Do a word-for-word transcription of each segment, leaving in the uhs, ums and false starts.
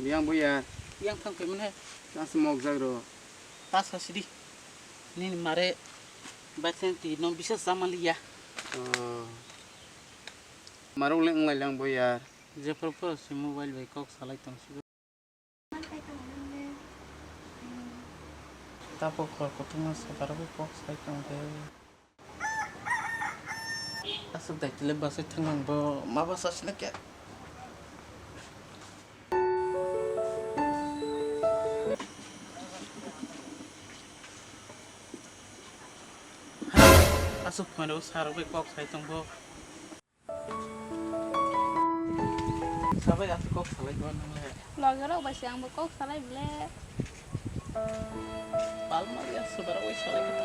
Biyang bo yar. Yang thang phaimani hai. Chance mokjak ro. Ta sa sidi. Nini mare bai sen ti no bisa sama liya. Oh. Marok le wnglai lang bo yar. Jephru phuru se mobile bai kok salai tong si. Tabuk hor kutung ma se barok kok salai tong de. Aswk daitile bwsai thanglang bo ma bwsa sina khe. Aswk phone rw sarok bai kok sai tong bo. Sabai aswk kok salai bo nang le. Loge rok bai se ang bo kok salai bole. Palma ya subara bai salai kita.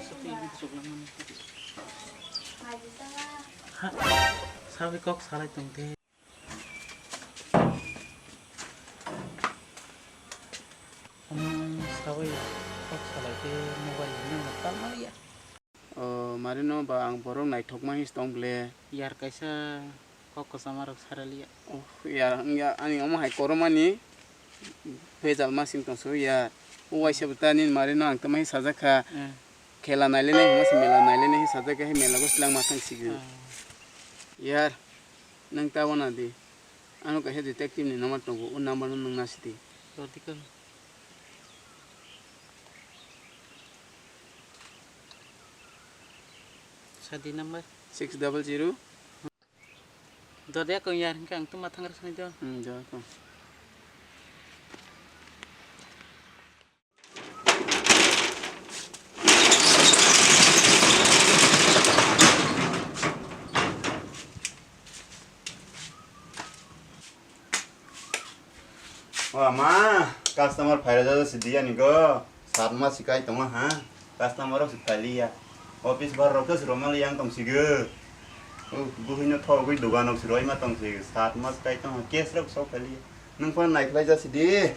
Supi ni chuklang mani. Ha, sabai kok salai tong te. Hmm, sabai kok salai te mobile ni nang tal mali ya. O, mari no ba ang borok naithok ma hinwi tong ble. Yar kaisa kok kwchama rok saraliya. Oh, yar wngya ani omo hai koromani. Bejal masing tong so yar. O waisa bwta nini mari no ang tamo hinwi sajak kha. Hmm. Khela nailai nai hinwi se mela nailai nai hinwi sajak kha, he mela go silang ma thang sigi. Hmm. Yar, nwng ta wana di. Ano kaisa detective ni number tongo, o number no nwng nasi di. Rodi ko. Sadi number. Six double zero. Dode ko yar hingke ang tuma thangra sani do. Hmm, do ko. O ama, customer phairajak se diya ni go. Satma sikai tongo ha. Customer rok se phailiya. Office bar rok se romali yang tong sigo. O buhino thogwi dogan rok se roima tong sigo. Satma sikai tongo. Case rok sok phailiya. Nung phano naikhlai jasi di.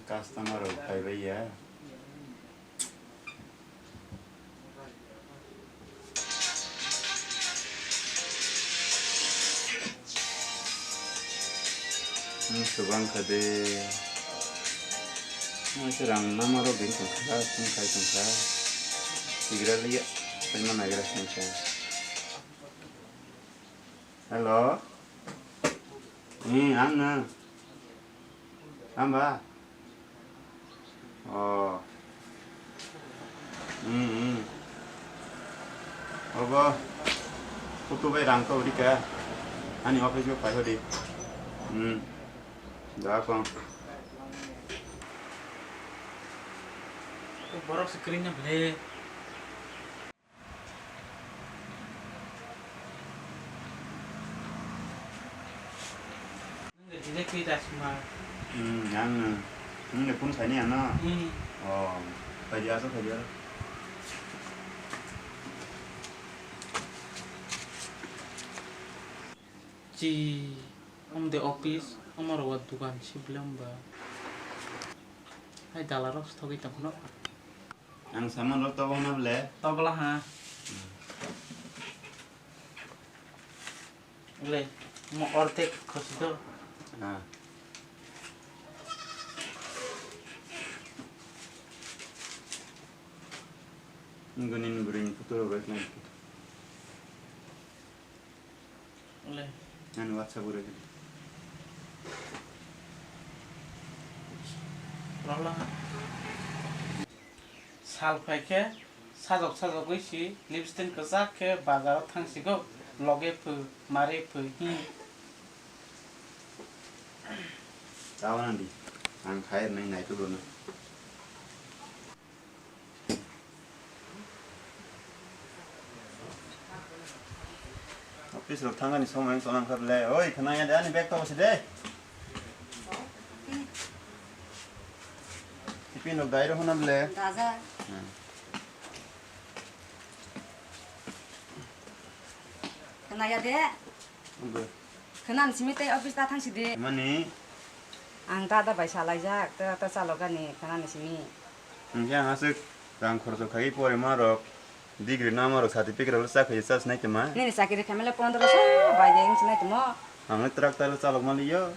Customer rok phaibai ya. Nung subang kha de. Nung se rang nama rok din tong kha, sung khai tong kha. Sigra liya, paima nagra sung kha. Hello. Hmm, ang na. Tamba? Oh. Hmm, hmm. Obo. Kutu bai rang to dika. Ani office go phai hodi. Hmm. Da kong. Borok se kring na ble. Nang de dile kwi da sima. Hmm, yang, hmm, de phone saini ano. Hmm. Oh, khaji aso khaji aso. Chi, om de office, om aro wa dukan si bile om ba. Hai dala rok thogwi tong no. Ang saman rok tobo hwnna ble. Tobla ha. Hmm. Ble, mo ortek khosi do. Ha. Nini bwrwi ni photo rok bai khlai. Le. Ani WhatsApp o rwdi. Rola. Sal phai khe sajok sajogwi si lipstick kwchak khe bazar o thang sigo loge phu mare phu hi. Tabana di ang khai rwnai naitok rwna. Office rok thangani somoi wng tongna kha ble. Oi, khna ya de, ani bag to si de. Tiffin rok dai rw hwnna ble. Daja. Hmm. Khna ya de. Obo. Khna ni simi tei office ta thang si de. Mani? Ang dada bai salaijak, ta, ta chalok ani khna ni simi. Hingke ang aswk rang khorcho khaiwi pore ma rok. Degree no amaro certificate rok chakha chas nai tma. Nini chakiri khamele pondro so bai de inch nai tmo. Ang le tractor le chalok mali yo.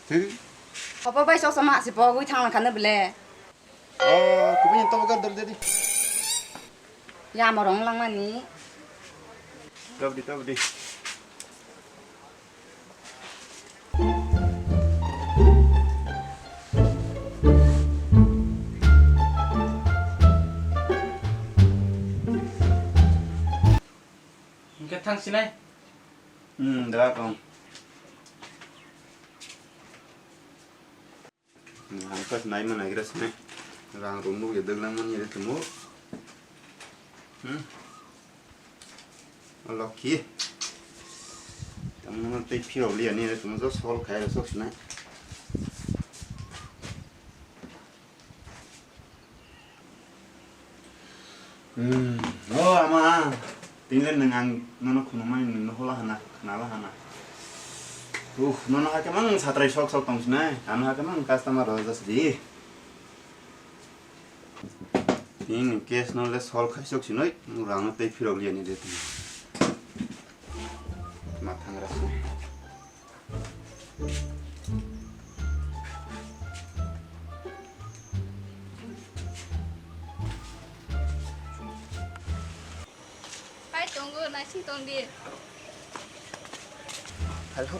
Thwi. Obo bai sok sama si pogwi thang khana bele. Oh, kubui ni tobo gar dor dedi. Ya morong langmani. Tobdi, tobdi. Hingke thang sinai? Hmm, da kong. Ang khe nai ma naigra sini. Rang rok nugui dwglang mani ri tumo. Hmm. O lokhi. Tamo tei phirok liya ni ri tumo, jo sol khai rok sok sinai. Hmm. O ama, tinle nwng ang nono khunumani nwngno hola hana, khnala hana. Uff, nono hakhe mang satrai sok sok tong sinai, ano hakhe mang customer rok jasdi. Tini cash no le sol khaisok sinoi, rang no tei phirok liya ni de tini. Ma thangra sinai. Pai tongo, naising tong di. Hello.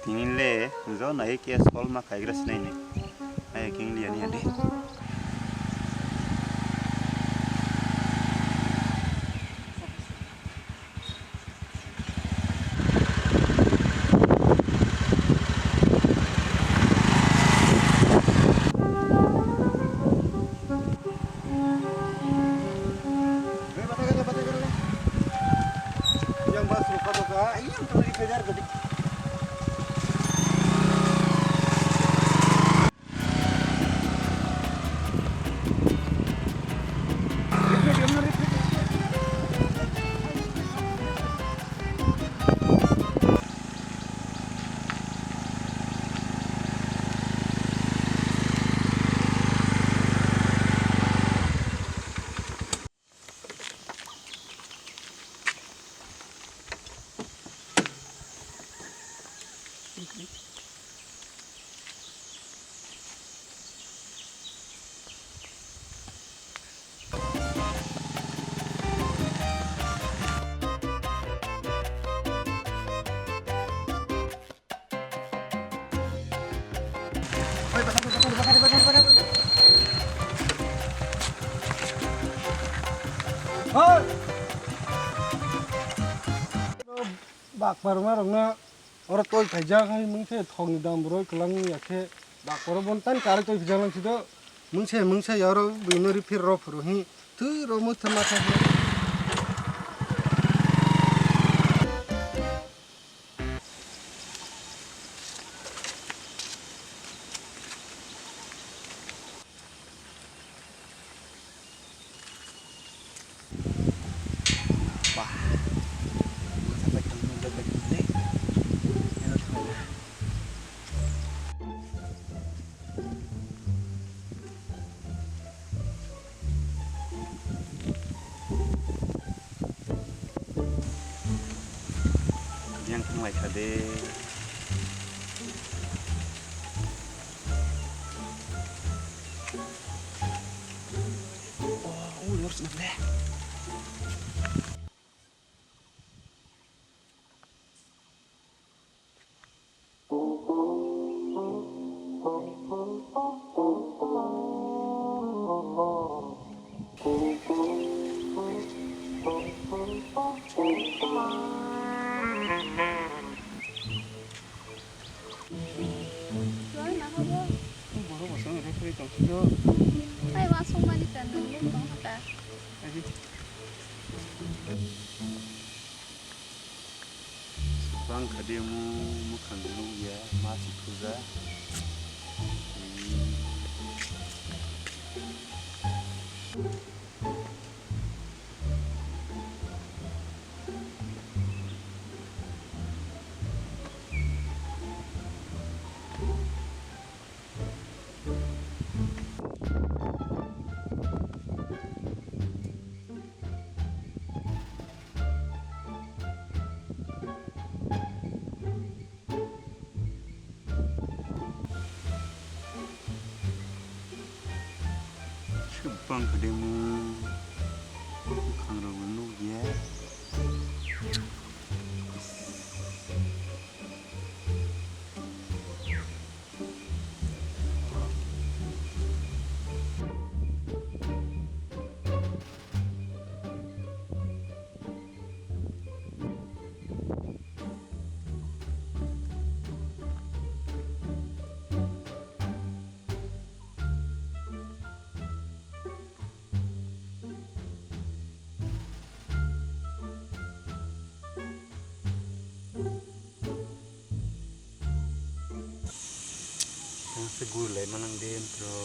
Tini le jo nai cash call ma khaigra sinai ni. Ai king liya ni ade. Yang bas rupa to ka, yang to ri phajar gadi. Bak parma rokno oro toi phaijak hai mungse thokni dam roi kwlangya khe bak poro bon tan karwi toi phaijak lang sido. Mungse mungse oro buino ri phir ro phuru hi twi ro mutha matha. Bah. Masa pai tong nung bai tong le. Eno thang na. Yang thang lai kha de. Oh, oh, lurus nang de. Borok bo chwng referee tong phio. Ai, wasung mani kan nung tong kha ta. Aji. Ang kha de mo, mwkhang nukya, ma si thuja. Bang kha de mo, bwkhang rok no nukya. Ang se guri lai manang de, bro.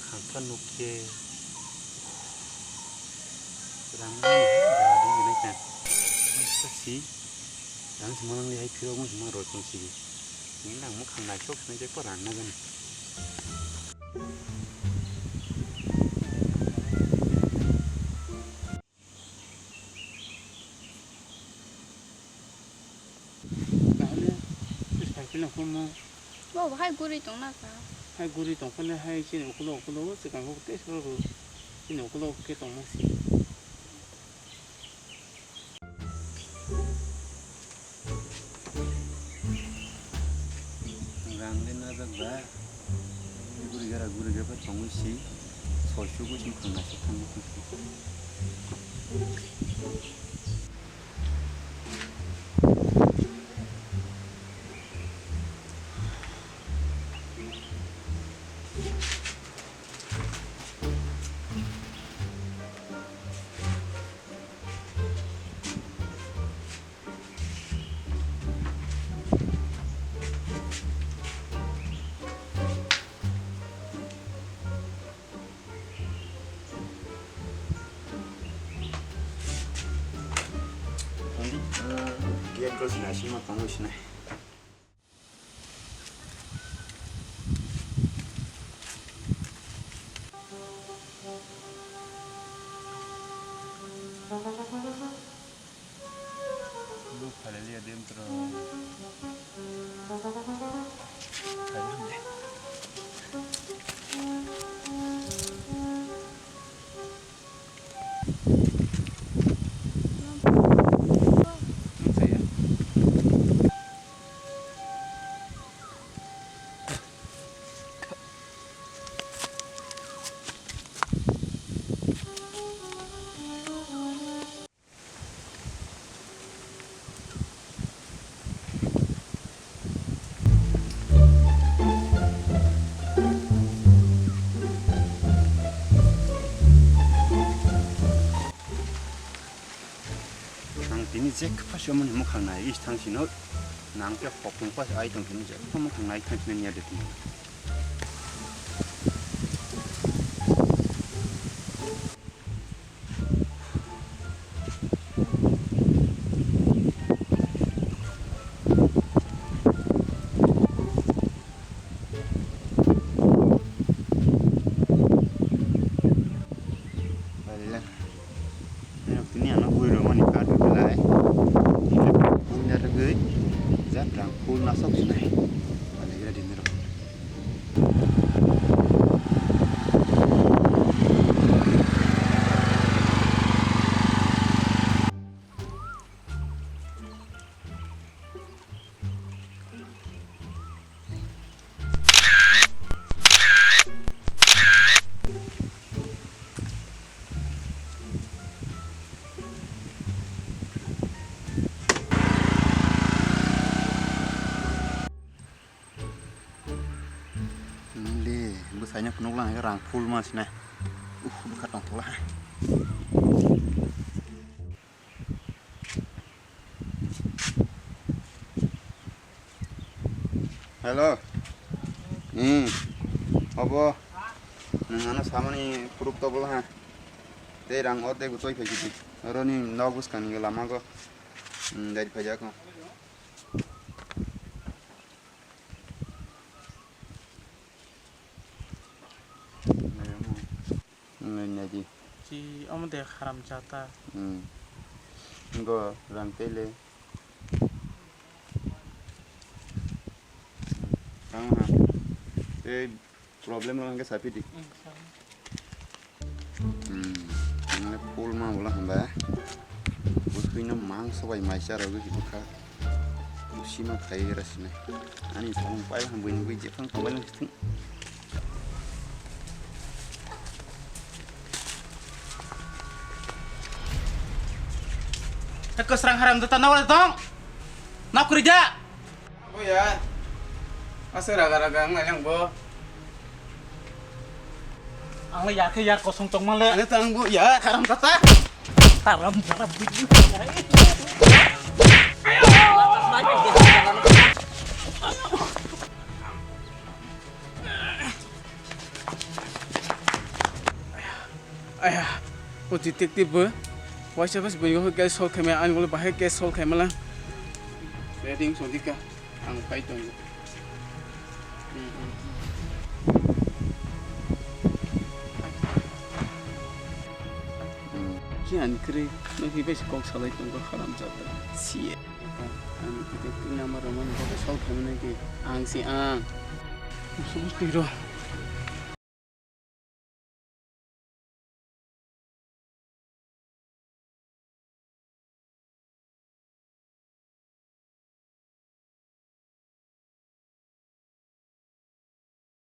Khangpha nukhe. Rang ni dadi gini kan. Masa si. Rang si manang de hai phiro mo hima roi tong si. Ni nang mo khang nai sok nai je ko rang na gani. Tahole, cycle no khumo. Bo, hai guri tong na ka. Hai guri tong phale hai chini ukulo ukulo, swkang khe tei soro ro. Chini ukulo khe tong ma si. Rang le najak ba. Guri gara guri gara tongwi si. Soi su gui sing khang naisik thang. Gate ko sinai sima tongo sinai. Nuk phalaliya dentro. Ang tini jekha phasio mani mukhang nai is thang sino, nang khe hopung pas ai tong tini jekha mukhang nai thang sino niya de tini. Tini ano bui rok mani kar belai. Tini phul ya rwgwi jat rang phul nasok sinai. Bale gira dini rok. Nili bwsaino phunukla hai rang phul ma sinai. Uh, bwkha tongthokla. Hello. Hmm. Obo. Nwng ano samani proof tobol ha. Tei rang ordek bo twi phai kiti. Oroni nok bwskangni lama go. Hmm, dari phai jako. Nai nai di. Chi, omo de haram jata. Hmm. Go rang tele. Tang ha. Tei problem lo hangke sapi di. Hmm, sa. Hmm. Nang pul ma wala hamba. Bwswino mangso bai mai cha rogwi bwkha. Usima khai gra sine. Ani samung pai ham buini bui jephang tongbai lang sithung. Kwsrang haram jata nawal tong. Nakuri ja. Bo ya. Asa raga raga ang nai ang bo. Ang le ya khe ya kosong tong ma le. Ane tang bo ya. Haram jata. Haram jata bui. Aya, o detective bo waisa bas bini case solve khaima, ani ulo bahai case solve khaima lang. Reading sodika, ang pai tongo. Hmm, hmm. Hmm. Ki ani kre, no hi bas kok salai tongo haram jata. Siye. Ang detective number romani bagwi solve khaima nai di. Ang si ang. Tiro.